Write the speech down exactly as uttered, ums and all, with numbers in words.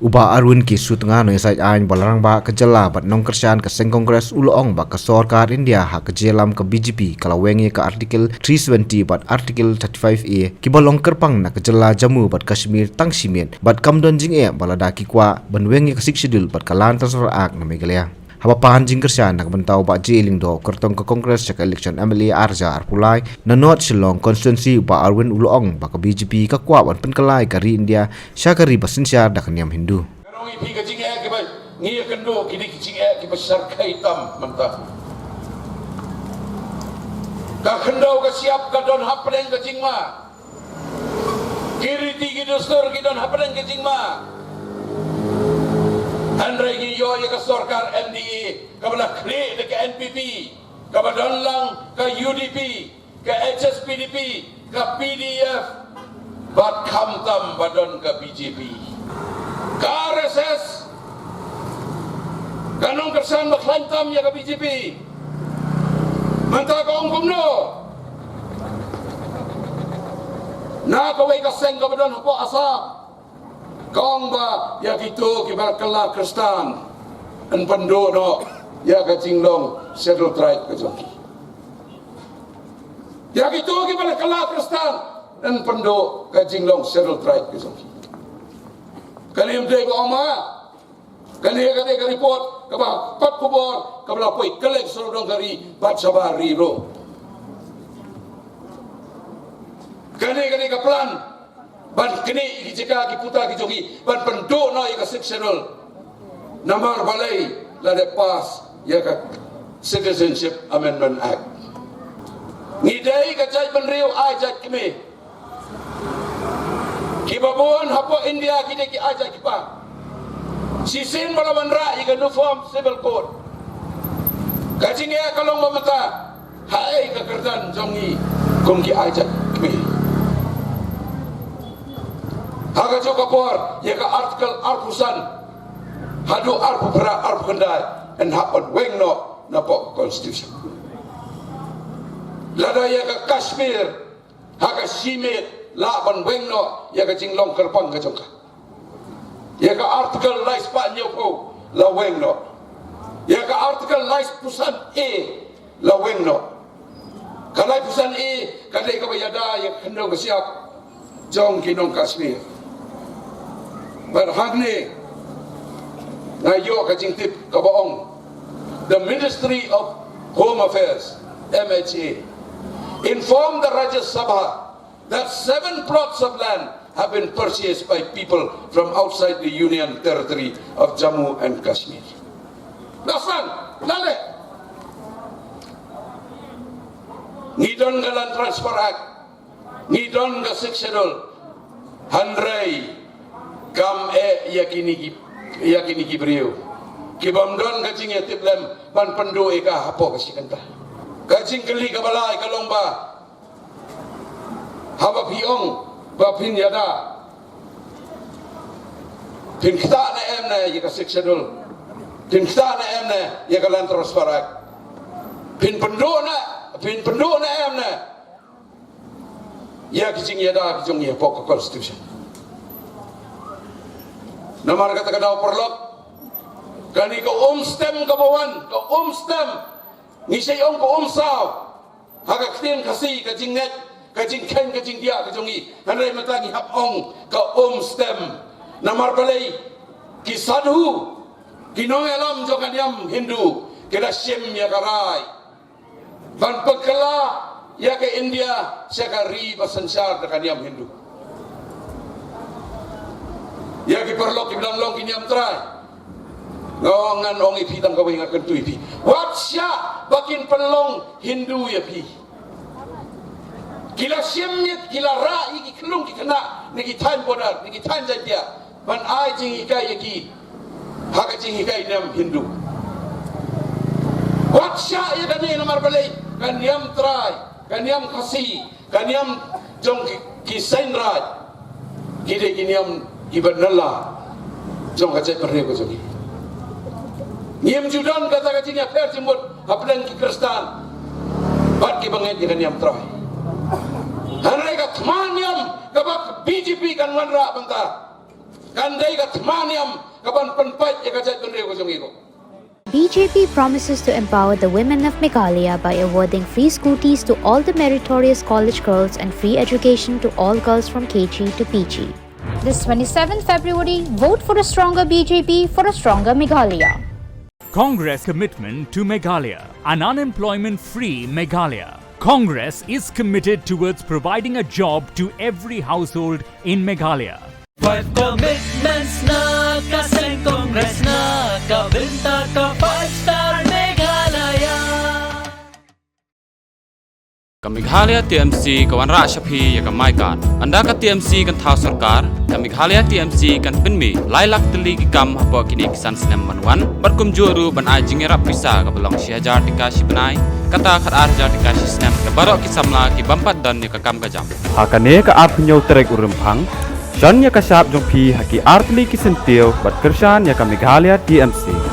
U Bah Arvind K Sutnga, nongïasaid aiñ ba la rangbah ka jylla bad nongkyrshan ka seng Congress, u la ong ba ka sorkar India ha ka jingïalam ka B J P ka la weng ïa ka Article three seventy bad Article thirty-five A kiba long kyrpang na ka jylla Jammu bad Kashmir tang shi miet, bad kam don jingeh ba lada ki kwah ban weng ïa ka Sixth Schedule bad ka Land Transfer Act na Meghalaya. Haba pan jingkyrshan na ka bynta u Bah J Lyngdoh, kyrtong ka Congress sha ka election M L A arhajar arphew lai na North Shillong constituency, u Bah Arvind u la ong ba ka B J P ka kwah ban pynkylla ïa ka ri India sha ka ri ba synshar da ka niam Hindu. Ka rong ïa phi ka jingeh kiba ngi ïa kynduh, ki dei ki jingeh kiba shyrkhei tam mynta. Ka khyndew ka shyiap ka don hapdeng ka jingma. Ki riti ki dustur ki don hapdeng ka jingma. Hynrei ngi ïoh ïa ka sorkar M D A kaba la khlieh da ka N P P, kaba don lang ka U D P, ka H S P D P, ka P D F, bad khamtam ba don ka B J P. Ka R S S, ka nongkyrshan ba khlaiñ tam ïa ka B J P. Mynta ka ong kumno? Na kawei ka seng kaba don hapoh Assam, ka ong ba ïa kito kiba kylla Khristan yn pynduh noh ïa ka jinglong Scheduled Tribe ka jong ki. Ïa kito kiba kylla Khristan yn pynduh ka jinglong Scheduled Tribe ka jong ki. Kane ym dei ba ong ma. Kane ka dei ka report kaba kot khubor kaba la poi kylleng sawdong ka ri bad shabar ri ruh. Kane ka dei ka plan ban knieh ïa ki jaka ki puta ki jong ki ban pynduh noh ïa ka Sixth Schedule. Namar balei? La dep pass ïa ka Citizenship Amendment Act. Ngi dei ka jaitbynriew ai jait kmie. Kiba bun hapoh India ki dei ki ai jait kpa. Shisien ba la wanrah ïa ka Uniform Civil Code, ka jingeh ka long ba mynta haei ka kyrdan jong ngi kum ki ai jait kmie? Ha kajuh ka por ïa ka Article arphew san haduh arphew phra, arphew khyndai yn hap ban weng noh napoh Constitution. Lada ïa ka Kashmir ha ka shi miet lah ban weng noh ïa ka jinglong kyrpang ka jong ka. Ïa ka Article lai spah hynñiewphew la weng noh. Ïa ka Article lai phew san A la weng noh. Ka lai phew san A ka dei kaba ïada ïa ka khyndew ka shyiap jong ki nong Kashmir. Bad hangne nga ïoh ka jingtip kaba ong, the Ministry of Home Affairs, M H A, informed the Rajya Sabha that seven plots of land have been purchased by people from outside the Union Territory of Jammu and Kashmir. La san, la leh. Ngi don ka Land Transfer Act, ngi don ka Sixth Schedule, hynrei kam eh ïa kine ki, ïa kine ki briew kibym don ka jingïatiplem ban pynduh ïa ka hapoh ka shi kynta. Ka jingkylli kaba lai ka long ba, haba phi ong ba phin ïada, phin ktah ne em ne ïa ka Sixth Schedule? Phin ktah ne em ne ïa ka Land Transfer Act? Phin pynduh ne, phin pynduh ne em ne ïa ki jingïada ki jong ngi hapoh ka Constitution? Namar kata ka daw, paralok, kane ka umstem kaba wan, ka umstem, ngi shait ong ka umsaw ha ka ktien Khasi, ka jingngeit, ka jingkheiñ, ka jingdiah ka jong ngi. Hynrei mynta ngi hap ong ka umstem. Namar balei? Ki sadhu, ki nongïalam jong ka niam Hindu, ki la shim ïa ka rai ban pynkylla ïa ka India sha ka ri ba synshar da ka niam Hindu. Ïa ki paralok kiba dang long ki niam trai, nga ong, ngan ong ïa phi tang kawei, nga kyntu ïa phi, wat shah ba kin pynlong Hindu ïa phi. Ki la shim miet, ki la rah ïa ki khyllung ki khynnah na ki thaiñ border, na ki thaiñ Jaintia, ban ai jinghikai ïa ki ha ka jinghikai niam Hindu. Wat shah ïa kane, namar balei? Ka niam trai, ka niam Khasi, ka niam jong ki, ki seng raij, ki dei ki niam kiba nylla jong ka jaitbynriew ka jong ngi. Ngim ju don kata ka jingïapher jingmut hapdeng ki Khristan bad kiba ngeit ïa ka niam trai. Hynrei ka thma niam kaba ka B J P kan wanrah mynta, Kan dei ka thma niam ka ban pynpait ïa ka jaitbynriew ka jong ngi ruh. B J P promises to empower the women of Meghalaya by awarding free scooters to all the meritorious college girls and free education to all girls from K G to P G. This twenty-seventh February, vote for a stronger B J P for a stronger Meghalaya. Congress commitment to Meghalaya, an unemployment free Meghalaya. Congress is committed towards providing a job to every household in Meghalaya. Five commitments na ka seng Congress na ka bynta ka five star Meghalaya. Ka Meghalaya T M C ka wanrah sha phi ïa ka MyKad. Ynda ka T M C kan thaw sorkar, ka Meghalaya T M C kan pynmih lai lak tylli ki kam hapoh kine ki san snem ban wan, bad kumjuh ruh ban ai jingïarap pisa kaba long shi hajar tyngka shi bnai, kata khatar hajar tyngka shi snem, ïa baroh ki samla ki bym pat don ïa ka kam ka jam. Ha kane ka arphew hynñiew tarik u Rymphang, shon ïa ka shap jong phi ha ki artylli ki syntiew bad kyrshan ïa ka Meghalaya T M C.